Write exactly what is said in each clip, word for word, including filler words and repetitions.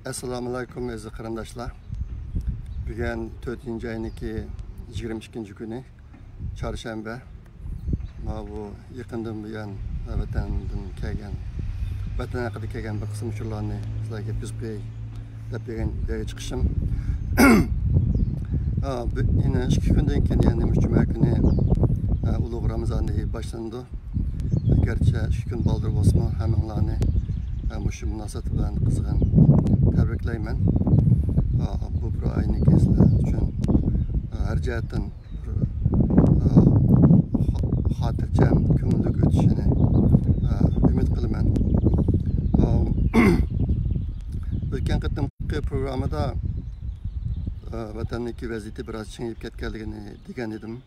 ئەسسالامۇئەلەيكۇم، ئەزىز قېرىنداشلار. بۈگۈن تۆتىنچى ئاينىڭكى يىگىرمە ئىككىنچى كۈنى، چارشەنبە. ماۋۇ يېقىندىن بۇيان ۋەتەندىن كەلگەن، ۋەتەن ھەققىدە كەلگەن بىر قىسىم ئۇچۇرلارنى سىلەرگە يەتكۈزۈپ قوياي دەپ بۈگۈن بۇ يەرگە چىقىشىم. ئا، بۇ يەنە ئىككى كۈندىن كېيىن، يەنى جۈمە كۈنى، ئا، ئۇلۇغ رامىزان ئېيى باشلىنىدۇ. گەرچە ئىككى كۈن بالدۇر بولسىمۇ، ھەممىڭلارنى، ئا، مۇشۇ مۇناسىۋەت بىلەن قىزغىن تەبرىكلەيمەن. ئا، بۇ بىر ئاينىڭكى سىلەر ئۈچۈن، ئا، ھەر جەھەتتىن بىر، ئا، خا-، خاتىرجەم، كۆڭۈللۈك ئۆتۈشىنى، ئا، ئۈمىد قىلىمەن. ئا، ئۆتكەن قېتىمقى پروگراممىدا، ئا، ۋەتەندىكى ۋەزىيىتى بىراز چىڭىيىپ كەتكەنلىكىنى دېگەن ئىدىم.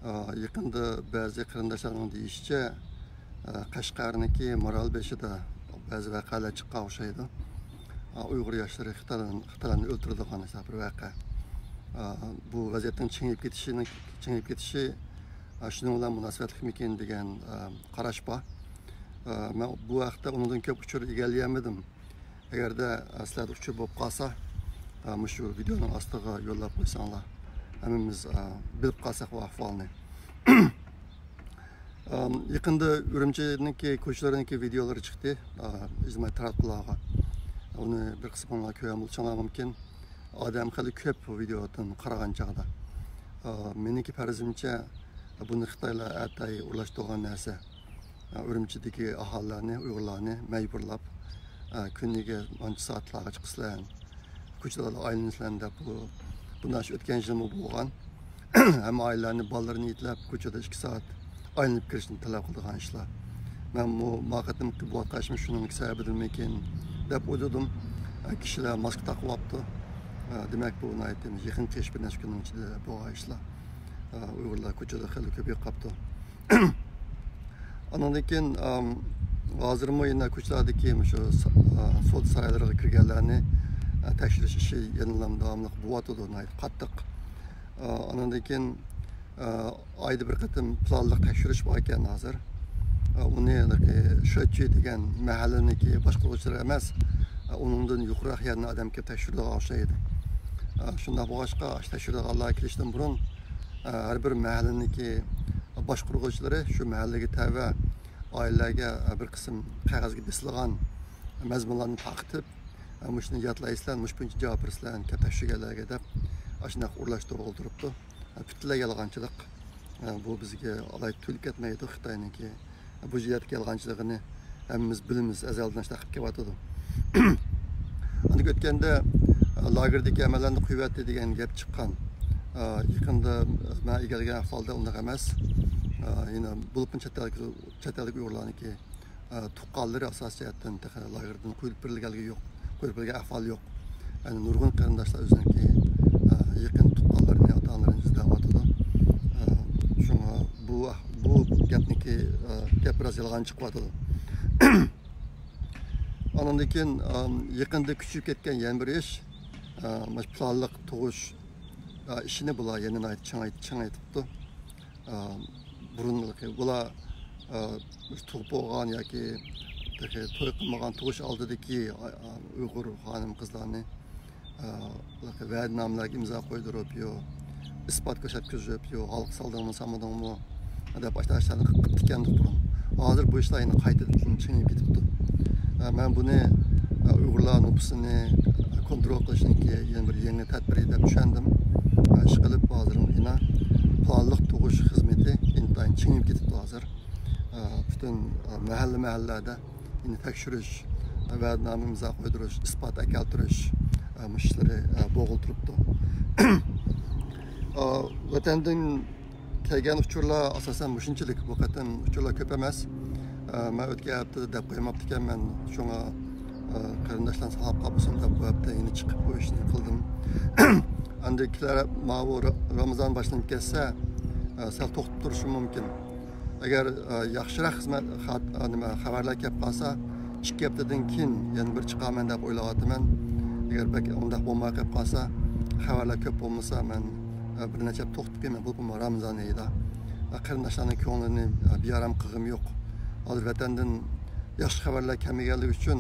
ئا، يېقىندا بەزى قېرىنداشلارنىڭ دېيىشىچە، ئا، قەشقەرنىڭكى مارالبېشىدا بەزى ۋەقەلەر چىققان ئوخشايدۇ. ئا، ئۇيغۇر ياشلىرى خىتايلارنى، خىتايلارنى ئۆلتۈرىدىغان ھېساب بىر ۋەقە. ئا، بۇ ۋەزىيەتنىڭ چىڭىيىپ كېتىشىنىڭ، چىڭىيىپ كېتىشى، ئا، شۇنىڭ بىلەن مۇناسىۋەتلىكمىكىن دېگەن، ئا، قاراش بار. ئا، مەن بۇ ھەقتە ئۇنىڭدىن كۆپ ئۇچۇر ئىگىلىيەلمىدىم. ئەگەردە، ئە، سىلەردە ئۇچۇر بولۇپ قالسا، ئە، مۇشۇ ۋىدېئونىڭ ئاستىغا يوللاپ قويساڭلار، ھەممىمىز، ئە، بىلىپ قالساق بۇ ئەھۋالنى. ئەم، يېقىندا ئۈرۈمچىنىڭكى كوچىلىرىنىڭكى ۋىدېئولىرى چىقتى، ئە، ئىجتىمائىي تاراتقۇلارغا. ئۇنى بىر قىسمىڭلار كۆرگەن بولساڭلار مۇمكىن. ئادەم خېلى كۆپ بۇ ۋىدېودىن قارىغان چاغدا. ئە، مېنىڭكى پەرىزىمچە، بۇنى خىتايلار ئەتەي ئورۇنلاشتۇرغان نەرسە. ئۈرۈمچىدىكى ئاھالىلەرنى، ئۇيغۇرلارنى مەجبۇرلاپ، كۈنىگە ئانچە سائەتلەرگە چىقىسىلەر، كوچىلاردا ئايلىنىسىلەر دەپ، بۇ، بۇنداق ئىش ئۆتكەن يىلمۇ بولغان. ھەممە ئائىلىلەرنى، بالىلىرىنى يېتىلەپ، كوچىدا ئىككى سائەت ئايلىنىپ كىرىشنى تەلەپ قىلىدىغان ئىشلار. مەنمۇ ما قېتىمقى بولۇۋاتقان ئىشمۇ شۇنىڭ سەۋەبىدىنمىكىن دەپ ئويلىدىم. كىشىلەر ماسكا تاقىۋاپتۇ. دېمەك، بۇ ناھايىتى يېقىنقى ئىش، بىر نەچچە كۈننىڭ ئىچىدە بولغان ئىشلار. ئۇيغۇرلار كوچىدا خېلى كۆپىيىپ قاپتۇ. ئانىڭدىن كېيىن، ئام، ھازىرمۇ يەنە كوچىلاردىكى مۇشۇ سا-، ئا، سودا سارايلىرىغا كىرگەنلەرنى، ئا، تەكشۈرۈش ئىشى يەنىلا داۋاملىق بولۇۋاتىدۇ، ناھايىتى قاتتىق. ئا، ئانىڭدىن كېيىن، ئا، ئايدا بىر قېتىم پىلانلىق تەكشۈرۈش بار ئىكەن ھازىر. ئا، ئۇنى ھېلىقى شۆچۈ دېگەن مەھەللىنىڭكى باشقۇرغۇچىلىرى ئەمەس، ئا، ئۇنىڭدىن يۇقىرىراق يەردىن ئادەم كېلىپ تەكشۈرىدىغان ئوخشايدۇ. ئا، شۇنداق بولغاچقا، ئاشۇ تەكشۈرىدىغانلار كېلىشتىن بۇرۇن، ئا، ھەر بىر مەھەللىنىڭكى باشقۇرغۇچىلىرى شۇ مەھەللىگە تەۋە ئائىلىلەرگە بىر قىسىم قەغەزگە بېسىلغان مەزمۇنلارنى تارقىتىپ، مۇشۇنى يادلايسىلەر، مۇشۇ بويىچە جاۋاب بېرىسىلەر، كەپ تەكشۈرگەنلەرگە دەپ، ئاشۇنداق ئورۇنلاشتۇرۇپ ئولتۇرۇپتۇ. پۈتۈنلەي يالغانچىلىق. بۇ بىزگە ئالاھىدە تۇيۇلۇپ كەتمەيدۇ، خىتاينىڭكى بۇ جەھەتتىكى يالغانچىلىقىنى ھەممىمىز بىلىمىز، ئەزەلدىن شۇنداق قىلىپ كېلىۋاتىدۇ. ئاندىن ئۆتكەندە، ئا، لاگېردىكى ئەمەللەرنى قويۇۋەتتى دېگەن گەپ چىققان. ئا، يېقىندا مەن ئىگىلىگەن ئەھۋالدا ئۇنداق ئەمەس. ئا، يەنە بولۇپمۇ چەت ئەلدىكى، چەت ئەلدىكى ئۇيغۇرلارنىڭكى، ئا، تۇغقانلىرى ئاساسىي جەھەتتىن تېخى لاگېردىن قويۇپ بېرىلگەنلىكى يوق، قويۇپ بېرىلگەن ئەھۋال يوق. يەنى نۇرغۇن قېرىنداشلار ئۆزىنىڭكى، ئا، يېقىن تۇغقانلىرىنى، ئاتا-ئانىلىرىنى ئىزدەۋاتىدۇ. ئا، شۇڭا بۇ، بۇ گەپنىكى، ئا، گەپ بىراز يالغان چىقىۋاتىدۇ. ئانىڭدىن كېيىن، ئام، يېقىندا كۈچىيىپ كەتكەن يەنە بىر ئىش، ئا، مۇشۇ پىلانلىق تۇغۇش، ئا، ئىشىنى بۇلار يەنە ناھايىتى چىڭايت-، چىڭايتىپتۇ. ئا، بۇرۇنقى بۇلار، ئا، مۇشۇ تۇغۇپ بولغان ياكى تېخى توي قىلمىغان تۇغۇش ئالدىدىكى، ئا، ئا، ئۇيغۇر خانىم-قىزلارنى، ئا، ۋەدىنامىلەرگە ئىمزا قويدۇرۇپ، يو، ئىسپات كۆرسەتكۈزۈپ، يو، ھالقا سالدىڭمۇ، سالمىدىڭمۇ دەپ ئاشۇنداق ئىشلارنى قىلىپ كەتكەندۇق بۇرۇن. ھازىر بۇ ئىشلار يەنە قايتىدىن چىڭىيىپ كېتىپتۇ. ئا، مەن بۇنى، ئا، ئۇيغۇرلار نوپۇسىنى، ئا، كونترول قىلىشنىڭكى يەنە بىر يېڭى تەدبىرى دەپ چۈشەندىم. ئا، ئىشقىلىپ ھازىر يەنە پىلانلىق تۇغۇش خىزمىتى ئىنتايىن چىڭىيىپ كېتىپتۇ ھازىر. ئا، پۈتۈن، ئا، مەھەللە-مەھەللىلەردە يەنە تەكشۈرۈش، ۋەدىنامە ئىمزا قويدۇرۇش، ئىسپات ئەكەلتۈرۈش، ئە، مۇشۇ ئىشلىرى، ئە، بوغۇلتۇرۇپتۇ. ئە، ۋەتەندىن كەلگەن ئۇچۇرلار ئاساسەن مۇشۇنچىلىك، بۇ قېتىم ئۇچۇرلار كۆپ ئەمەس. ئە، مەن ئۆتكەن ھەپتىدە دەپ قويماپتىكەنمەن، شۇڭا، ئە، قېرىنداشلارنى ساقلاپ قالمىسۇن دەپ بۇ ھەپتە يەنە چىقىپ بۇ ئىشنى قىلدىم. ئەمدى كېلەر ماۋۇ را-، رامىزان باشلىنىپ كەتسە، ئە، سەل توختىتىپ تۇرۇشۇم مۇمكىن. ئەگەر، ئە، ياخشىراق خىزمەت، خات-، ئە، نېمە، خەۋەرلەر كەپ قالسا، ئىككى ھەپتىدىن كېيىن يەنە بىر چىقارمەن دەپ ئويلاۋاتىمەن. ئەگەر بەك ئۇنداق بولماي قېلىپ قالسا، خەۋەرلەر كۆپ بولمىسا، مەن، ئە، بىر نەچچە ھەپتە توختىتىپ قويىمەن. بولۇپمۇ رامىزان ئېيىدا، ئە، قېرىنداشلارنىڭ كۆڭلىنى، ئە، بىئارام قىلغۇم يوق. ھازىر ۋەتەندىن ياخشى خەۋەرلەر كەلمىگەنلىكى ئۈچۈن،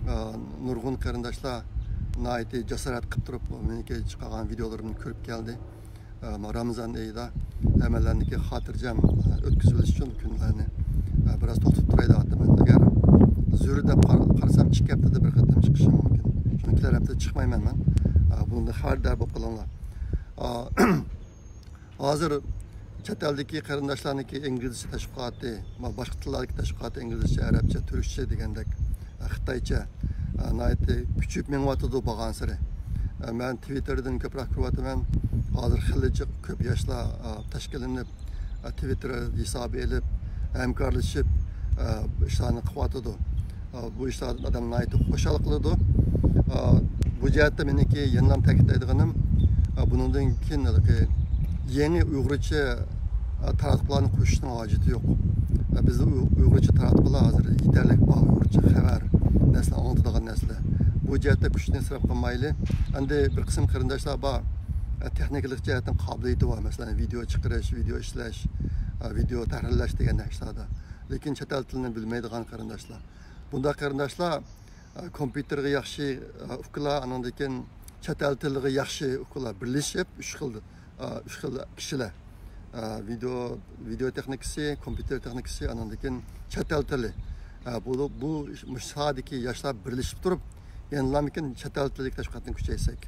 ئا، نۇرغۇن قېرىنداشلار ناھايىتى جاسارەت قىلىپ تۇرۇپ، مېنىڭكى چىقارغان ۋىدېئولىرىمنى كۆرۈپ كەلدى. ئا، رامىزان ئېيىدا ھەممەيلەننىڭكى خاتىرجەم، ئا، ئۆتكۈزۈۋېلىش ئۈچۈن بۇ كۈنلەرنى، ئا، بىراز توختىتىپ تۇراي دەۋاتىمەن. ئەگەر زۆرۈر دەپ قار-، قارىسام، ئىككى ھەپتىدە بىر قېتىم چىقىشىم مۇمكىن. شۇڭا كېلەر ھەپتە چىقمايمەن مەن. ئا، بۇنىڭدىن خەۋەردار بولۇپ قېلىڭلار. ئا، ھازىر چەت ئەلدىكى قېرىنداشلارنىڭكى ئىنگلىزچە تەشۋىقاتى، ما-، باشقا تىللاردىكى تەشۋىقاتى ئىنگلىزچە، ئەرەبچە، تۈركچە دېگەندەك، ئە، خىتايچە، ئە، ناھايىتى كۈچىيىپ مېڭىۋاتىدۇ بارغانسېرى. ئە، مەن تىۋىتتېردىن كۆپرەك كۆرۈۋاتىمەن. ھازىر خېلى جىق كۆپ ياشلار، ئە، تەشكىللىنىپ، ئە، تىۋىتتېر ھېسابى ئېلىپ، ھەمكارلىشىپ، ئە، ئىشلارنى قىلىۋاتىدۇ. ئا، بۇ ئىشلاردىن ئادەم ناھايىتى خۇشال قىلىدۇ. ئا، بۇ جەھەتتە مېنىڭكى يەنىلا تەكىتلەيدىغىنىم، ئا، بۇنىڭدىن كېيىن ھېلىقى يېڭى ئۇيغۇرچە، ئا، تاراتقۇلارنى قوشۇشنىڭ ھاجىتى يوق. ئا، بىزدە ئۇي-، ئۇيغۇرچە تاراتقۇلار ھازىر يېتەرلىك بار، ئۇيغۇرچە خەۋەر، نەرسىلەر ئاڭلىتىدىغان نەرسىلەر. بۇ جەھەتتە كۈچنى ئىسراپ قىلمايلى. ئەمدى بىر قىسىم قېرىنداشلار بار، ئا، تېخنىكىلىق جەھەتتىن قابىلىيىتى بار، مەسىلەن، ۋىدېئو چىقىرىش، ۋىدېئو ئىشلەش، ئا، ۋىدېئو تەھرىرلەش دېگەندەك ئىشلاردا. لېكىن چەت ئەل تىلىنى بىلمەيدىغان قېرىنداشلار. بۇنداق قېرىنداشلار، ئە، كومپيۇتېرغا ياخشى، ئە، ئۇكىلار، ئانىڭدىن كېيىن چەت ئەل تىلىغا ياخشى ئۇكىلار بىرلىشىپ، ئۈچ خىل، ئە، ئۈچ خىل كىشىلەر. ئە، ۋىدېو، ۋىدېو تېخنىكىسى، كومپيۇتېر تېخنىكىسى، ئانىڭدىن كېيىن چەت ئەل تىلى. ئە، بۇ، بۇ مۇشۇ ساھەدىكى ياشلار بىرلىشىپ تۇرۇپ، يەنىلامىكىن چەت ئەل تىلىدىكى تەشۋىقاتنى كۈچەيتسەك.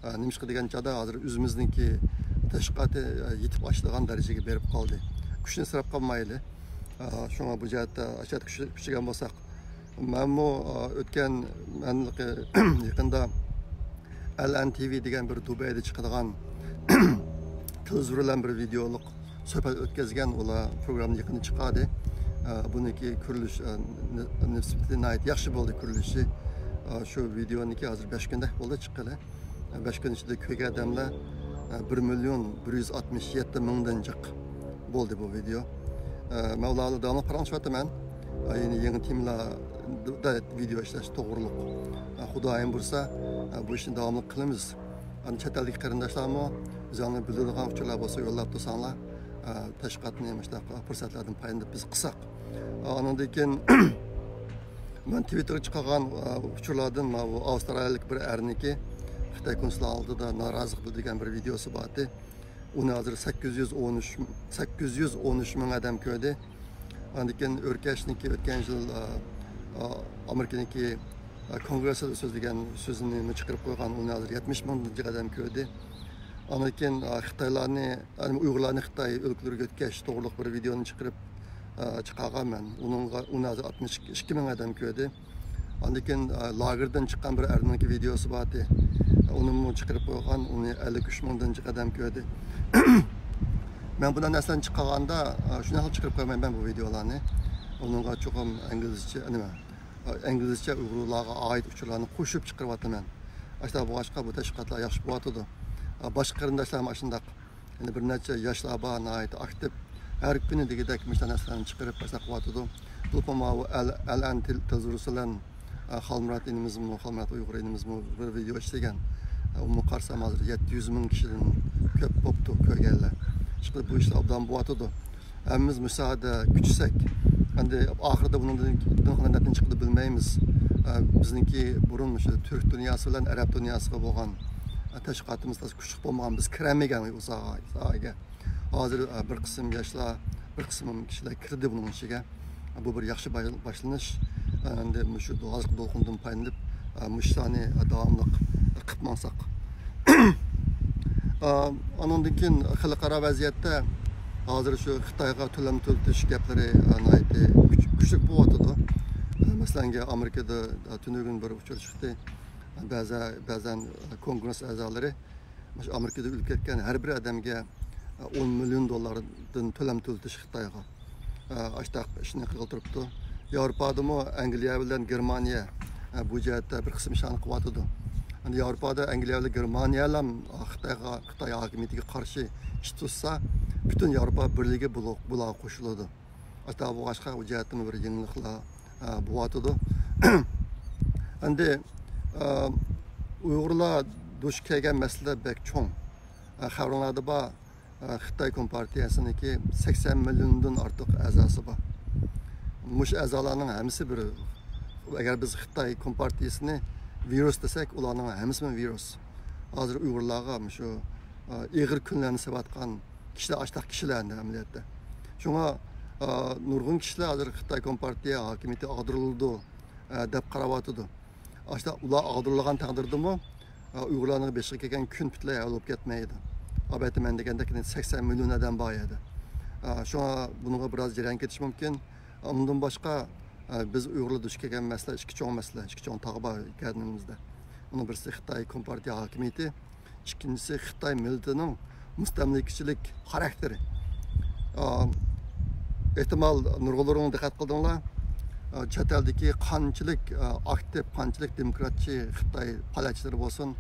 ئە، نېمىشقا دېگەن چاغدا ھازىر ئۆزىمىزنىڭكى تەشۋىقاتى، ئە، يېتىپ ئاشىدىغان دەرىجىگە بېرىپ قالدى. كۈچنى ئىسراپ قىلمايلى. ئە، شۇڭا بۇ جەھەتتە ئاشۇ يەردە كۈچ-، كۈچىگەن بولساق. مەنمۇ، ئە، ئۆتكەن، مەن يېقىندا ئەل ئەن تى ۋى دېگەن بىر دۇبەيدە چىقىدىغان تېلېۋىزور بىلەن بىر ۋىدېئولۇق سۆھبەت ئۆتكۈزگەن، ئۇلار پروگراممىنى يېقىندا چىقاردى. ئە، بۇنىڭكى كۆرۈلۈش، ئە، نى-، نىسبىتى ناھايىتى ياخشى بولدى كۆرۈلۈشى. ئە، شۇ ۋىدېئونىڭكى ھازىر بەش كۈندەك بولدى چىققىلى. بەش كۈن ئىچىدە كۆرگەن ئادەملەر، ئە، بىر مىليون بىر يۈز ئاتمىش يەتتە مىڭدىن جىق بولدى بۇ ۋىدېئو. ئە، مەن ئۇلار بىلەن داۋاملىق پاراڭلىشىۋاتىمەن. ئە، يەنە يېڭى تېمىلاردا ۋىدېئو ئىشلەش توغرۇلۇق. ئە، خۇدايىم بۇيرۇسا، ئە، بۇ ئىشنى داۋاملىق قىلىمىز. ئەنە چەت ئەلدىكى قېرىنداشلارمۇ ئۆزۈڭلار بىلىدىغان ئۇچۇرلار بولسا يوللاپ تۇرساڭلار، ئە، تەشۋىقاتنى مۇشۇنداق پۇرسەتلەردىن پايدىلىنىپ بىز قىلساق. ئانىڭدىن كېيىن مەن تىۋىتتېرغا چىقارغان، ئە، ئۇچۇرلاردىن ماۋۇ ئاۋسترالىيەلىك بىر ئەرنىڭكى خىتاي كونسۇل ئالدىدا نارازىلىق بىلدۈرگەن بىر ۋىدېئوسى بار ئىدى. ئۇنى ھازىر سەككىز يۈز ئون ئۈچ، سەككىز يۈز ئون ئۈچ مىڭ ئادەم كۆردى. ئاندىن كېيىن ئۆركەشنىڭكى ئۆتكەن يىل، ئە، ئە، ئامېرىكىنىڭكى، ئە، كونگرېسسىدا سۆزلىگەن سۆزىنى چىقىرىپ قويغان، ئۇنى ھازىر يەتمىش مىڭدىن جىق ئادەم كۆردى. ئاندىن كېيىن، ئە، خىتايلارنى، يەنى ئۇيغۇرلارنى خىتاي ئۆلكىلىرىگە يۆتكەش توغرۇلۇق بىر ۋىدېئونى چىقىرىپ، ئە، چىقارغان مەن. ئۇنىڭغا، ئۇنى ھازىر ئاتمىش ئىككى مىڭ ئادەم كۆردى. ئاندىن كېيىن، ئە، لاگېردىن چىققان بىر ئەرنىڭكى ۋىدېئوسى بار ئىدى. ئۇنىمۇ چىقىرىپ قويغان، ئۇنى ئەللىك ئۈچ مىڭدىن جىق ئادەم كۆردى. مەن بۇنداق نەرسىلەرنى چىقارغاندا، ئە، شۇنداقلا چىقىرىپ قويمايمەن بۇ ۋىدېئولارنى. ئۇنىڭغا چوقۇم ئىنگلىزچە، نېمە، ئە، ئىنگلىزچە ئۇيغۇرلارغا ئائىت ئۇچۇرلارنى قوشۇپ چىقىرىۋاتىمەن. ئاشۇنداق بولغاچقا بۇ تەشۋىقاتلار ياخشى بولۇۋاتىدۇ. ئە، باشقا قېرىنداشلارمۇ ئاشۇنداق. يەنە بىر نەچچە ياشلار بار، ناھايىتى ئاكتىپ. ھەر كۈنى دېگۈدەك مۇشۇنداق نەرسىلەرنى چىقىرىپ، ئاشۇنداق قىلىۋاتىدۇ. بولۇپمۇ ماۋۇ ئەل-، ئەل ئەن تېل-، تېلېۋىزورى بىلەن، ئە، خالمۇرات ئىنىمىزمۇ، خالمۇرات ئۇيغۇر ئىنىمىزمۇ بىر ۋىدېئو ئىشلىگەن. ئە، ئۇمۇ قارىسام، ھازىر يەتتە يۈز مىڭ كىشىدىن كۆپ بوپتۇ كۆرگەنلەر. ئىشقىلىپ، بۇ ئىشلار ئوبدان بولۇۋاتىدۇ. ھەممىمىز مۇشۇ ساھەدە كۈچىسەك، ئەمدى ئاخىرىدا بۇنىڭدىن، بۇنىڭدىن نەتىجە چىقىدۇ بىلمەيمىز. ئە، بىزنىڭكى بۇرۇن مۇشۇ تۈرك دۇنياسى بىلەن ئەرەب دۇنياسىغا بولغان، ئە، تەشۋىقاتىمىز تازا كۈچلۈك بولمىغان، بىز كىرەلمىگەن ئۇ ساھە-، ساھەگە. ھازىر، ئە، بىر قىسىم ياشلار، بىر قىسىم كىشىلەر كىردى بۇنىڭ ئىچىگە. بۇ بىر ياخشى باش-، باشلىنىش. ئەمدى مۇشۇ ھازىرقى دولقۇندىن پايدىلىنىپ، ئە، مۇشۇلارنى داۋاملىق قىلىپ ماڭساق. ئە، ئانىڭدىن كېيىن خەلقئارا ۋەزىيەتتە ھازىر شۇ خىتايغا تۆلەم تۆلىتىش گەپلىرى، ئە، ناھايىتى كۈچ-، كۈچلۈك بولۇۋاتىدۇ. ئە، مەسىلەن، ئامېرىكىدا، ئە، تۈنۈگۈن بىر ئۇچۇر چىقتى. بەزى، بەزەن، ئە، كونگرېس ئەزالىرى مۇشۇ ئامېرىكىدا ئۆلۈپ كەتكەن ھەر بىر ئادەمگە ئون مىليون دوللاردىن تۆلەم تۆلىتىش خىتايغا، ئاشتاق ئىشنى قىلغىلى تۇرۇپتۇ. ياۋروپادىمۇ ئەنگلىيە بىلەن گېرمانىيە، بۇ جەھەتتە بىر قىسىم ئىشلارنى قىلىۋاتىدۇ. ئەمدى ياۋروپادا ئەنگلىيە بىلەن گېرمانىيەلام خىتايغا، خىتاي ھاكىمىيىتىگە قارشى ئىش تۇتسا، پۈتۈن ياۋروپا بىرلىكى بۇلار-، بۇلارغا قوشۇلىدۇ. ئاشۇنداق بولغاچقا، ئۇ جەھەتتىمۇ بىر يېڭىلىقلار، ئە، بولۇۋاتىدۇ. ئەمدى، ئە، ئۇيغۇرلار دۇچ كەلگەن مەسىلە بەك چوڭ. ئە، خەۋىرىڭلاردا بار، ئە، خىتاي كومپارتىيەسىنىڭكى سەكسەن مىليوندىن ئارتۇق ئەزاسى بار. مۇشۇ ئەزالارنىڭ ھەممىسى بىر ئەگەر بىز خىتاي كومپارتىيىسىنى ۋىرۇس دېسەك، ئۇلارنىڭ ھەممىسىمۇ ۋىرۇس. ھازىر ئۇيغۇرلارغا مۇشۇ، ئە، ئېغىر كۈنلەرنى سېلىۋاتقان كىشىلەر ئاشتاق كىشىلەر ئەمدى ئەمەلىيەتتە. شۇڭا، ئە، نۇرغۇن كىشىلەر ھازىر خىتاي كومپارتىيە ھاكىمىيىتى ئاغدۇرۇلىدۇ، ئە، دەپ قاراۋاتىدۇ. ئاشتا ئۇلار ئاغدۇرۇلغان تەقدىردىمۇ، ئە، ئۇيغۇرلارنىڭ بېشىغا كەلگەن كۈن پۈتۈنلەي ھەل بولۇپ كەتمەيدۇ. ئەلۋەتتە، مەن دېگەندەك سەكسەن مىليون ئادەم بار يەردە. ئە، شۇڭا بۇنىڭغا بىراز جەريان كېتىشى مۇمكىن. ئۇنىڭدىن باشقا، ئە، بىز ئۇيغۇرلار دۇچ كەلگەن مەسىلە، ئىككى چوڭ مەسىلە، ئىككى چوڭ تاغ بار گەدىنىمىزدە. ئۇنىڭ بىرسى خىتاي كومپارتىيە ھاكىمىيىتى، ئىككىنچىسى خىتاي مىللىتىنىڭ مۇستەملىكىچىلىك خاراكتېرى. ئا، ئېھتىمال نۇرغۇنلىرىڭلار دىققەت قىلدىڭلار. ئا، چەت ئەلدىكى قانچىلىك، ئا، ئاكتىپ، قانچىلىك دېموكراتچى خىتاي پائالىيەتچىلىرى بولسۇن،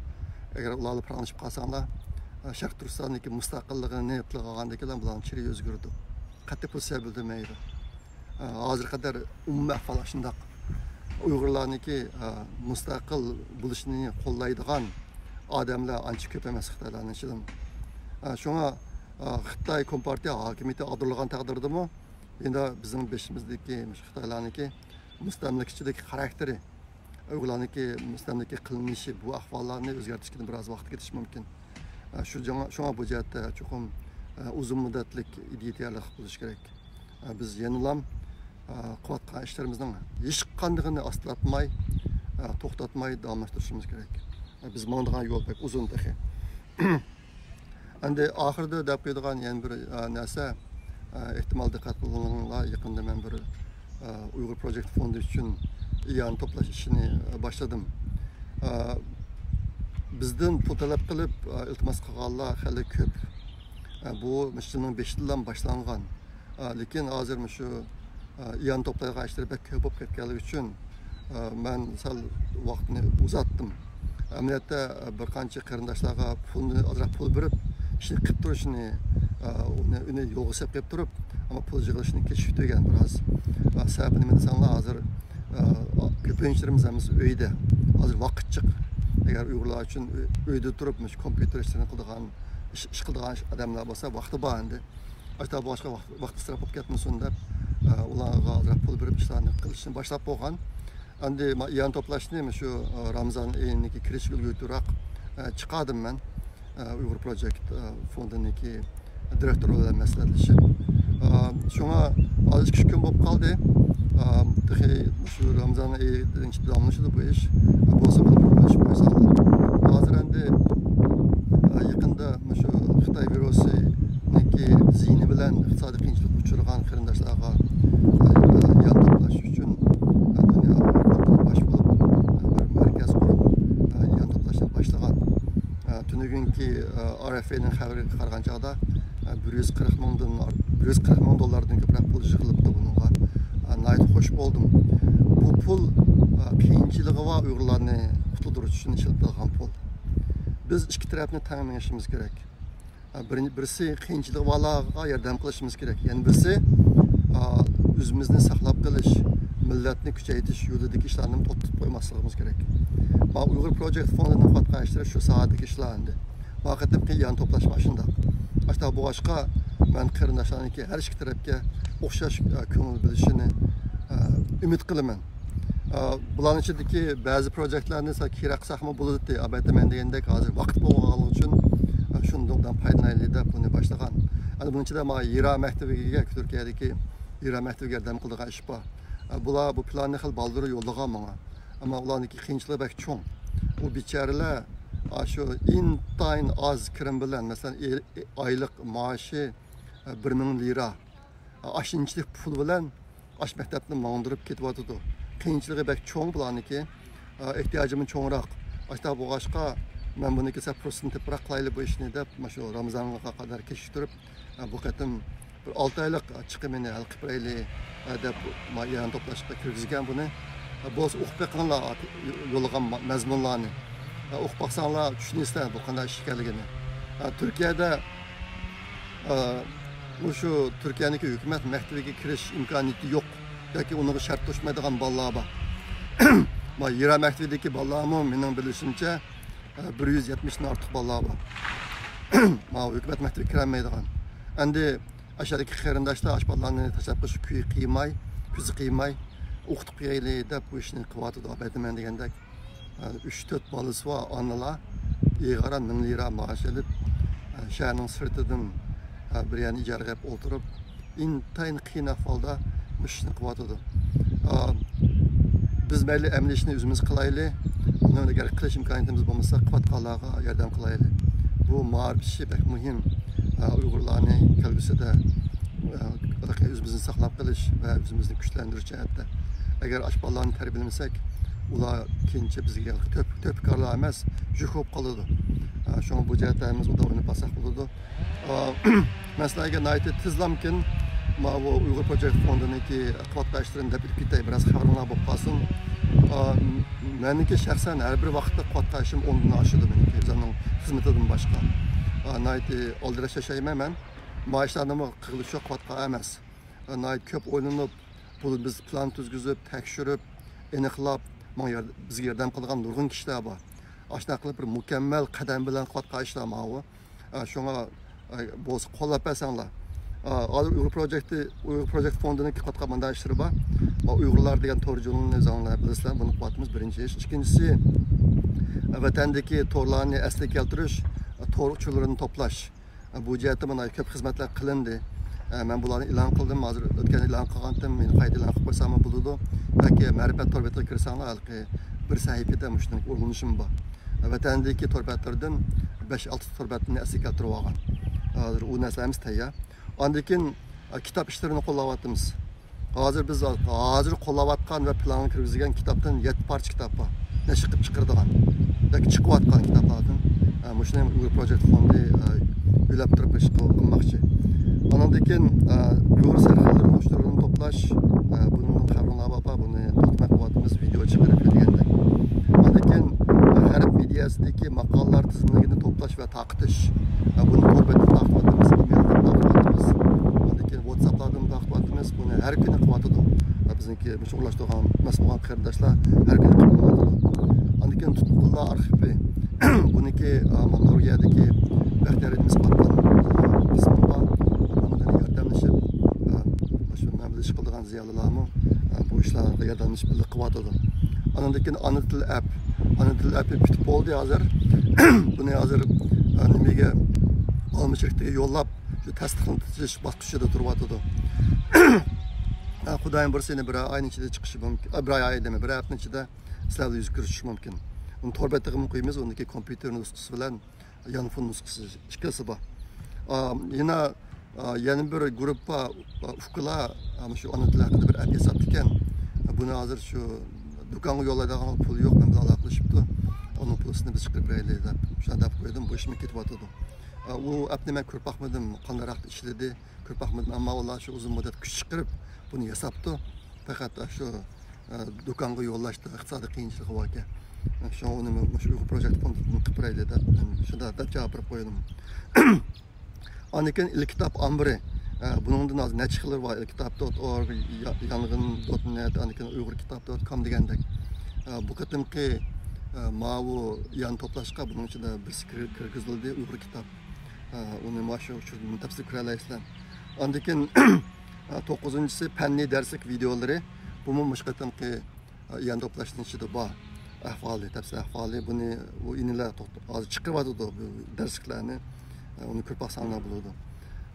ئەگەر ئۇلار بىلەن پاراڭلىشىپ قالساڭلار، ئا، شەرقىي تۈركىستاندىكى مۇستەقىللىقىنى تىلغا ئالغاندىن كېيىن بۇلارنىڭ چىرىيى ئۆزگىرىدۇ. قەتئىي پوزىتسىيە بىلدۈرمەيدۇ. ئە، ھازىرغا قەدەر ئومۇمىي ئەھۋال ئاشۇنداق. ئۇيغۇرلارنىڭكى، ئە، مۇستەقىل بولۇشىنى قوللايدىغان ئادەملەر ئانچە كۆپ ئەمەس خىتايلارنىڭ ئىچىدىمۇ. ئە، شۇڭا، ئە، خىتاي كومپارتىيە ھاكىمىيىتى ئاغدۇرۇلغان تەقدىردىمۇ، يەنە بىزنىڭ بېشىمىزدىكى مۇشۇ خىتايلارنىڭكى مۇستەملىكىچىلىك خاراكتېرى، ئۇيغۇرلارنىڭكى مۇستەملىكە قىلىنىشى، بۇ ئەھۋاللارنى ئۆزگەرتىشكە بىراز ۋاقىت كېتىشى مۇمكىن. ئە، شۇ جاڭا-، شۇڭا بۇ جەھەتتە چوقۇم، ئە، ئۇزۇن مۇددەتلىك ئىدىيە تەييارلىق بولۇشى كېرەك. ئە، بىز يەنىلام، ئە، قىلىۋاتقان ئىشلىرىمىزنىڭ ھېچقاندىقىنى ئاستىلاتماي، ئە، توختاتماي داۋاملاشتۇرۇشىمىز كېرەك. ئە، بىز ماڭىدىغان يول بەك ئۇزۇن تېخى. ئەمدى ئاخىرىدا دەپ قويىدىغان يەنە بىر، ئە، نەرسە، ئە، ئېھتىمال دىققەت قىلغىنىڭلار، يېقىندا مەن بىر، ئە، ئۇيغۇر پروجېكت فوندى ئۈچۈن ئىئانە توپلاش ئىشىنى، ئە، باشلىدىم. ئە، بىزدىن پۇل تەلەپ قىلىپ، ئە، ئىلتىماس قىلغانلار خېلى كۆپ. ئە، بۇ مۇشۇ يىلنىڭ بېشىدىلا باشلانغان. ئە، لېكىن ھازىر مۇشۇ، ئە، ئىئانە توپلايدىغان ئىشلار بەك كۆپ بولۇپ كەتكەنلىكى ئۈچۈن، ئە، مەن سەل ۋاقىتنى ئۇزارتتىم. ئەمەلىيەتتە، ئە، بىر قانچە قېرىنداشلارغا پۇلنى، ئازراق پۇل بېرىپ، ئىشنى قىلىپ تۇرۇشنى، ئە، ئۇنى، ئۇنى يولغا سېلىپ قويۇپ تۇرۇپ، ئەمما پۇل يىغىلىشىنى كېچىكتۈرگەن بىراز. ئە، سەۋەبى نېمە دېسەڭلار، ھازىر، ئە، كۆپىنچىلىرىمىز ھەممىسى ئۆيدە. ھازىر ۋاقىت جىق. ئەگەر ئۇيغۇرلار ئۈچۈن ئۆ-، ئۆيدە تۇرۇپ مۇشۇ كومپيۇتېر ئىشلىرىنى قىلىدىغان، ئىش، ئىش قىلىدىغان ئادەملەر بولسا، ۋاقتى بار ئەمدى. ئاشتا بولغاچقا ۋاقىت، ۋاقىت ئىسراپ بولۇپ كەتمىسۇن دەپ، ئە، ئۇلارغا ئازراق پۇل بېرىپ ئىشلارنى قىلىشنى باشلاپ بولغان. ئەمدى ما-، ئىئانە توپلاشنى مۇشۇ، ئە، رامىزان ئېيىنىڭكى كىرىشىگە ئۈلگۈرتۈۋراق، ئە، چىقاردىم مەن. ئە، ئۇيغۇر پروجېكت، ئە، فوندىنىڭكى دىرېكتورى بىلەن مەسلىھەتلىشىپ. ئە، شۇڭا ھازىر ئىككى كۈن بولۇپ قالدى. ئە، تېخى شۇ رامىزان ئېيىدىن داۋاملىشىدۇ بۇ ئىش. بولسا بۇنى بىر ئويلىشىپ قويساڭلار. ھازىر ئەمدى، ئە، يېقىندا مۇشۇ خىتاي ۋىرۇسىنىڭكى زىيىنى بىلەن ئىقتىسادىي قىيىنچىلىققا ئۇچرىغان قېرىنداشلارغا، ئە، ياردەم قىلىش ئۈچۈن، ئە، دۇنيا باش بولۇپ، ئە، بىر مەركەز قۇرۇپ، ئە، ياردەم قىلىشنى باشلىغان. ئە، تۈنۈگۈنكى، ئە، ئار ئېف ئېينىڭ خەۋىرىگە قارىغان چاغدا، ئە، بىر يۈز قىرىق مىڭدىن ئار-، بىر يۈز قىرىق مىڭ دوللاردىن كۆپرەك پۇل يىغىلىپتۇ بۇنىڭغا. ئە، ناھايىتى خوش بولدۇم. بۇ پۇل، ئە، قىيىنچىلىقى بار ئۇيغۇرلارنى قۇتۇلدۇرۇش ئۈچۈن ئىشلىتىلغان پۇل. بىز ئىككى تەرەپنى تەڭ مېڭىشىمىز كېرەك. ئە، بىرىنچى، بىرسى قىيىنچىلىقى بارلارغا ياردەم قىلىشىمىز كېرەك. يەنە بىرسى، ئە، ئۆزىمىزنى ساقلاپ قېلىش، مىللەتنى كۈچەيتىش يولىدىكى ئىشلارنى توختىتىپ قويماسلىقىمىز كېرەك. ما ئۇيغۇر پروجېكت فوندىنىڭ قىلىۋاتقان ئىشلىرى شۇ ساھەدىكى ئىشلار ئەمدى. ما قېتىمقى يان توپلاشما شۇنداق. ئاشۇنداق بولغاچقا، مەن قېرىنداشلارنىڭكى ھەر ئىككى تەرەپكە ئوخشاش، ئە، كۆڭۈل بۆلۈشىنى، ئە، ئۈمىد قىلىمەن. ئە، بۇلارنىڭ ئىچىدىكى بەزى پروجېكتلارنى سەل كېيىنرەك قىلساقمۇ بولىدىتتى. ئەلۋەتتە، مەن دېگەندەك ھازىر ۋاقىت بولمىغانلىقى ئۈچۈن، ئە، شۇنداقتىن پايدىلىنايلى دەپ بۇنى باشلىغان. ئەنە بۇنىڭ ئىچىدە ما ھىرا مەكتىۋىگە، تۈركىيەدىكى ھىرا مەكتىۋىگە ياردەم قىلىدىغان ئىش بار. ئە، بۇلار بۇ پىلاننى خېلى بالدۇر يوللىغان ماڭا. ئەمما ئۇلارنىڭكى قىيىنچىلىقى بەك چوڭ. ئۇ بىچارىلەر، ئاشۇ ئىنتايىن ئاز كىرىم بىلەن، مەسىلەن، ئېل-، ئايلىق مائاشى، ئە، بىر مىڭ لىرا. ئاشۇنچىلىك پۇل بىلەن ئاش مەكتەپنى ماڭدۇرۇپ كېتىۋاتىدۇ. قىيىنچىلىقى بەك چوڭ بۇلارنىڭكى. ئېھتىياجىمۇ چوڭراق. ئاشۇنداق بولغاچقا، مەن بۇنى كېسە پۇرسىتىنى تېپىپراق قىلايلى بۇ ئىشنى دەپ، مانا شۇ رامىزانغا قەدەر كېچىكتۈرۈپ، بۇ قېتىم بىر ئالتە ئايلىق چىقىمىنى ھەل قىلىپ بېرەيلى، دەپ، ما يان توپلاشقا كىرگۈزگەن بۇنى. بولسا ئوقۇپ بېقىڭلار يوللىغان مەزمۇنلارنى. ئوقۇپ باقساڭلار چۈشىنىسىلەر بۇ قانداق ئىش ئىكەنلىكىنى. تۈركىيەدە، ئە، مۇشۇ تۈركىيەنىڭكى ھۆكۈمەت مەكتىۋىگە كىرىش ئىمكانىيىتى يوق ياكى ئۇنىڭغا شەرت قوشمايدىغان بالىلار بار. ما ھىرا مەكتىۋىدىكى بالىلارمۇ مېنىڭ بىلىشىمچە، ئە، بىر يۈز يەتمىشتىن ئارتۇق بالىلار بار. ما ھۆكۈمەت مەكتىۋىگە كىرەلمەيدىغان. ئەمدى ئاشۇ يەردىكى قېرىنداشلار ئاشۇ بالىلارنى تاشلاپ قېلىشقا كۆزى قىيماي، كۆزى قىيماي، ئوقۇتۇپ بېرەيلى دەپ بۇ ئىشنى قىلىۋاتىدۇ، ئەمەسمەن دېگەندەك. ئۈچ تۆت بالىسى بار ئانىلار ئېغىر مىڭ لىرا مائاش ئېلىپ، شەھەرنىڭ سىرتىدىن بىر يەرنى ئىجارىگە ئېلىپ ئولتۇرۇپ، ئىنتايىن قىيىن ئەھۋالدا مۇشۇ ئىشنى قىلىۋاتىدۇ. بىز مەيلى ئەمەلىي ئىشنى ئۆزىمىز قىلايلى، ئۇنىڭ ئەگەر قىلىش ئىمكانىيىتىمىز بولمىسا، قىلىۋاتقانلارغا ياردەم قىلايلى. بۇ مائارىپ ئىشى بەك مۇھىم. ئۇيغۇرلارنى كەلگۈسىدە ئۆزىمىزنى ساقلاپ قېلىش ۋە ئۆزىمىزنى كۈچلەندۈرۈش جەھەتتە. ئەگەر ئاشۇ بالىلارنى تەربىيەلىمىسەك، ئۇلار كېيىنچە بىزگە تۆھپە-، تۆھپىكارلار ئەمەس، يۈك بولۇپ قالىدۇ. شۇڭا بۇ جەھەتتە ھەممىمىز ئوبدان ئويلاپ باقساق بولىدۇ. مەن سىلەرگە ناھايىتى تېزلامكىن ماۋۇ ئۇيغۇر پروجېكت فوندىنىڭكى قىلىۋاتقان ئىشلىرىنى دەپ ئۆتۈپ كېتەي، بىراز خەۋىرىڭلار بولۇپ قالسۇن. مەنىڭكى شەخسەن ھەر بىر ۋاقىتتا قىلىۋاتقان ئىشىم ئوندىن ئاشىدۇ مېنىڭكى، ئۆزۈمنىڭ خىزمىتىدىن باشقا. ناھايىتى ئالدىراش ياشايمەن مەن. ما ئىشلارنىمۇ قىلغۇچى قىلىۋاتقان ئەمەس. ناھايىتى كۆپ ئويلىنىپ، بۇ بىز پىلان تۈزگۈزۈپ، تەكشۈرۈپ، ئېنىقلاپ، ماڭا يار-، بىزگە ياردەم قىلىدىغان نۇرغۇن كىشىلەر بار. ئاشۇنداق قىلىپ بىر مۇكەممەل قەدەم بىلەن قىلىۋاتقان ئىشلار ماۋۇ. ئا، شۇڭا، ئا، بولسا قوللاپ بەرسەڭلار. ئا، ھازىر ئۇيغۇر پروجېكتى، ئۇيغۇر پروجېكت فوندىنىڭ قىلىۋاتقان مانداق ئىشلىرى بار. ئۇيغۇرلار دېگەن تور ژۇرنىلىنى ئۆزۈڭلار بىلىسىلەر، بۇنى قىلىۋاتىمىز، بىرىنچى ئىش. ئىككىنچىسى، ۋەتەندىكى تورلارنى ئەسلىگە كەلتۈرۈش، تور ئۇچۇرلىرىنى توپلاش. بۇ جەھەتتە مانا كۆپ خىزمەتلەر قىلىندى. مەن بۇلارنى ئېلان قىلدىم، ھازىر ئۆتكەندە ئېلان قىلغانتىم، يەنە قايتا ئېلان قىلىپ قويساممۇ بولىدۇ. ياكى مەرىپەت تور بېتىگە كىرسەڭلار، ھېلىقى بىر سەھىپىدە مۇشۇنىڭ ئۇلىنىشىمۇ بار. ۋەتەندىكى تور بەتلىرىدىن بەش-ئالتە تور بەتنى ئەسلىگە كەلتۈرۈپ ئالغان. ھازىر ئۇ نەرسە ھەممىسى تەييار. ئاندىن كېيىن، ئا، كىتاب ئىشلىرىنى قوللاۋاتىمىز. ھازىر بىز ھازىر قوللاۋاتقان ۋە پىلانغا كىرگۈزگەن كىتابتىن يەتتە پارچە كىتاب بار. نەشر قىلىپ چىقىرىدىغان ياكى چىقىۋاتقان كىتابلاردىن. ئە، مۇشۇنى ئۇيغۇر پروجېكت فوندى، ئە، ئۆيلەپ تۇرۇپ ئىش قىل-، قىلماقچى. ئانىڭدىن كېيىن، ئە، ئۇيغۇر سەرخىللىرىنىڭ ئۇچۇرلىرىنى توپلاش، ئە، بۇنىڭدىن خەۋىرىڭلار بار، بۇنى تارقىتىپ قىلىۋاتىمىز، ۋىدېئو چىقىرىپ دېگەندەك. ئاندىن كېيىن، ئە، غەرب مېدىيەسىدىكى ماقالىلەر تىزىملىكىنى توپلاش ۋە تارقىتىش. ئە، بۇنى تور بەتتە تارقىتىۋاتىمىز، ئىمېيل قىلىپ تارقىتىۋاتىمىز. ئاندىن كېيىن ۋاتساپلاردىن تارقىتىۋاتىمىز. بۇنى ھەر كۈنى قىلىۋاتىدۇ. بىزنىڭكى مۇشۇ ئورۇنلاشتۇرغان مەسئۇل بولغان قېرىنداشلار ھەر كۈنى قىلىپ بولۇۋاتىدۇ. ئاندىن كېيىن تۇتقۇنلار ئارخىپى. بۇنىڭكى، ئا، نورۋېگىيەدىكى بەختىيار ئىنىمىز قاتقان، ئا، قىسمى بار. بۇنىڭ بىلەن ياردەملىشىپ، ئا، شۇ مەن بىلەن ئىش قىلىدىغان زىيالىيلارمۇ، ئا، بۇ ئىشلارغا ياردەملىشىپ بىللە قىلىۋاتىدۇ. ئاندىن كېيىن ئانا تىل ئەپ. ئانا تىل ئەپى پۈتۈپ بولدى ھازىر. بۇنى ھازىر، ئا، نېمىگە، ئالما شىركىتىگە يوللاپ، شۇ تەستىقلىتىش باسقۇچىدا تۇرۇۋاتىدۇ. ئا، خۇدايىم بۇيرۇسا يەنە بىر ئاينىڭ ئىچىدە چىقىشى مۇمكىن. ئا، بىر ئاي، ئاي دېمەي، بىر ھەپتىنىڭ ئىچىدە سىلەر بىلەن يۈز كۆرۈشۈشى مۇمكىن. ئۇنى تور بەتتىگىمۇ قويىمىز، ئۇنىڭدىكى كومپيۇتېر نۇسخىسى بىلەن يانفون نۇسخىسى ئىككىسى بار. ئا، يەنە، ئا، يەنە بىر گۇرۇپپا، ئا، ئۇكىلار، ئا، مۇشۇ ئانا تىل ھەققىدە بىر ئەپ ياساپتىكەن. بۇنى ھازىر شۇ دۇكانغا يوللايدىغان پۇل يوق، مەن بىلەن ئالاقىلىشىپتۇ. ئۇنىڭ پۇلىسىنى بىز چىقىرىپ بېرەيلى دەپ، شۇنداق دەپ قويدۇم، بۇ ئىشمۇ كېتىۋاتىدۇ. ئا، ئۇ ئەپنى مەن كۆرۈپ باقمىدىم، قانداقراق ئىشلىدى، كۆرۈپ باقمىدىم. ئەمما ئۇلار شۇ ئۇزۇن مۇددەت كۈچ چىقىرىپ، بۇنى ياساپتۇ. پەقەت شۇ، ئە، دۇكانغا يوللاشتا ئىقتىسادىي قىيىنچىلىقى باركەن. شۇڭا ئۇنى مۇشۇ ئۇيغۇر پروجېكت فوندىدىن قىلىپ بېرەيلى دەپ، مەن شۇنداق دەپ جاۋاب بېرىپ قويدۇم. ئاندىن كېيىن ئېلكىتاب ئامبىرى. ئە، بۇنىڭدىن ھازىر نەچچە خىلى بار. ئېلكىتاب دوت ئورگ، يا-، يانغىن دوت نېت، ئاندىن كېيىن ئۇيغۇر كىتاب دوت كوم دېگەندەك. ئە، بۇ قېتىمقى، ئە، ماۋۇ يان توپلاشقا بۇنىڭ ئىچىدە بىرسى كىر-، كىرگۈزۈلدى، ئۇيغۇر كىتاب. ئە، ئۇنى مانا شۇ ئۇچۇردىن تەپسىلىي كۆرەلەيسىلەر. ئاندىن كېيىن، ئە، توققۇزىنچىسى پەننىي دەرسلىك ۋىدېئولىرى. بۇمۇ مۇشۇ قېتىمقى، ئە، يان توپلاشنىڭ ئىچىدە بار. ئەھۋالى، تەپسىلىي ئەھۋالى. بۇنى ئۇ ئىنىلەر توختاپ ھازىر چىقىرىۋاتىدۇ بۇ دەرسلىكلەرنى. ئە، ئۇنى كۆرۈپ باقساڭلار بولىدۇ.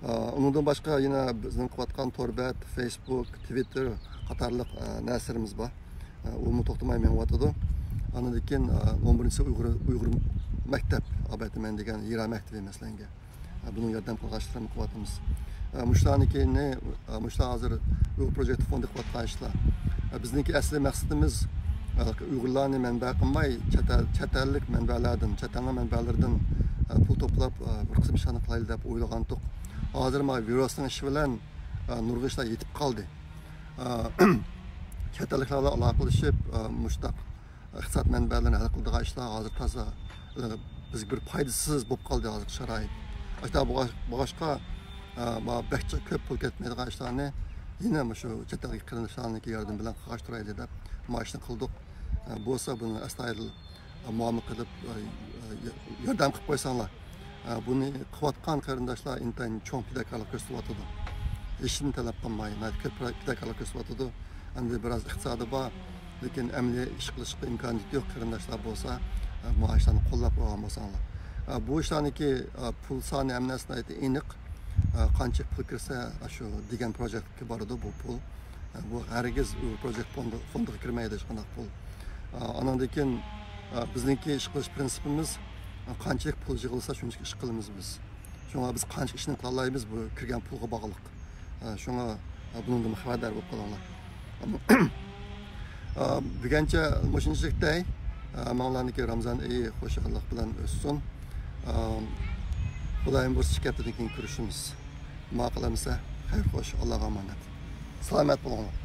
ئە، ئۇنىڭدىن باشقا يەنە بىزنىڭ قىلىۋاتقان تور بەت، فېيسبۇك، تىۋىتتېر قاتارلىق، ئە، نەرسىلىرىمىز بار. ئە، ئۇمۇ توختىماي مېڭىۋاتىدۇ. ئاندىن كېيىن، ئە، ئون بىرىنچىسى ئۇيغۇر، ئۇيغۇر مەكتەپ، ئابەتىمەن دېگەن ھىرا مەكتىپى مەسىلەنگە. ئە، بۇنىڭ ياردەم قىلغاچلىرىنى قىلىۋاتىمىز. ئە، مۇشۇلارنىڭكىنى، ئە، مۇشۇلار ھازىر ئۇيغۇر پروجېكت فوندى قىلىۋاتقان ئىشلار. ئە، بىزنىڭكى ئەسلىي مەقسىتىمىز، ئە، ئۇيغۇرلارنى مەنبە قىلماي، چەت ئەل، چەت ئەللىك مەنبەلەردىن، چەت ئەلنىڭ مەنبەلىرىدىن، ئە، پۇل توپلاپ، ئە، بىر قىسىم ئىشلارنى قىلايلى دەپ ئويلىغانتۇق. ھازىر مانا ۋىرۇسنىڭ ئىشى بىلەن، ئە، نۇرغۇن ئىشلار يېتىپ قالدى. ئە، چەت ئەللىكلەر بىلەن ئالاقىلىشىپ، ئە، مۇشۇنداق ئىقتىساد مەنبەلىرىنى ھەل قىلىدىغان ئىشلار ھازىر تازا، ئە، بىزگە بىر پايدىسىز بولۇپ قالدى ھازىرقى شارائىت. ئاشۇنداق بولغاچ-، بولغاچقا، ئە، مانا بەك جىق كۆپ پۇل كەتمەيدىغان ئىشلارنى يەنە مۇشۇ چەت ئەلدىكى قېرىنداشلارنىڭكى ياردىمى بىلەن قىلغاچ تۇرايلى دەپ مانا ئىشنى قىلدۇق. ئە، بولسا بۇنى ئەستايىدىل، ئە، مۇئامىلە قىلىپ، ئە، ئە، ياردەم قىلىپ قويساڭلار. ئە، بۇنى قىلىۋاتقان قېرىنداشلار ئىنتايىن چوڭ پىداكارلىق كۆرسىتىۋاتىدۇ. ھېچنېمە تەلەپ قىلماي، ناھايىتى كۆپ پىداكارلىق كۆرسىتىۋاتىدۇ. ئەمدى بىراز ئىقتىسادى بار، لېكىن ئەمەلىي ئىش قىلىشقا ئىمكانىيىتى يوق قېرىنداشلار بولسا، ئە، مۇشۇ ئىشلارنى قوللاپ قويغان بولساڭلار. ئە، بۇ ئىشلارنىڭكى، ئە، پۇل سانى ھەممىسى ناھايىتى ئېنىق. ئە، قانچە پۇل كىرسە، شۇ دېگەن پروژېكتكە بارىدۇ بۇ پۇل. ئە، بۇ ھەرگىز ئۇ پروژېكت فوندى، فوندىغا كىرمەيدۇ ھېچقانداق پۇل. ئە، ئانىڭدىن كېيىن، ئە، بىزنىڭكى ئىش قىلىش پىرىنسىپىمىز، ئە، قانچىلىك پۇل يىغىلسا، شۇنچىلىك ئىش قىلىمىز بىز. شۇڭا بىز قانچە ئىشنى قىلالايمىز، بۇ كىرگەن پۇلغا باغلىق. ئە، شۇڭا، ئە، بۇنىڭدىن خەۋەردار بولۇپ قېلىڭلار. ئە، بۈگۈنچە مۇشۇنچىلىك دەي. ئە، ماڭلارنىڭكى رامزان ئېيى خۇشاللىق بىلەن ئۆتسۇن. ئە، خۇدايىم بۇيرۇسا ئىككى ھەپتىدىن كېيىن كۆرۈشىمىز. ماقۇل ئەمىسە، خەير خوش، ئاللاغا ئامانەت. سالامەت بولۇڭلار.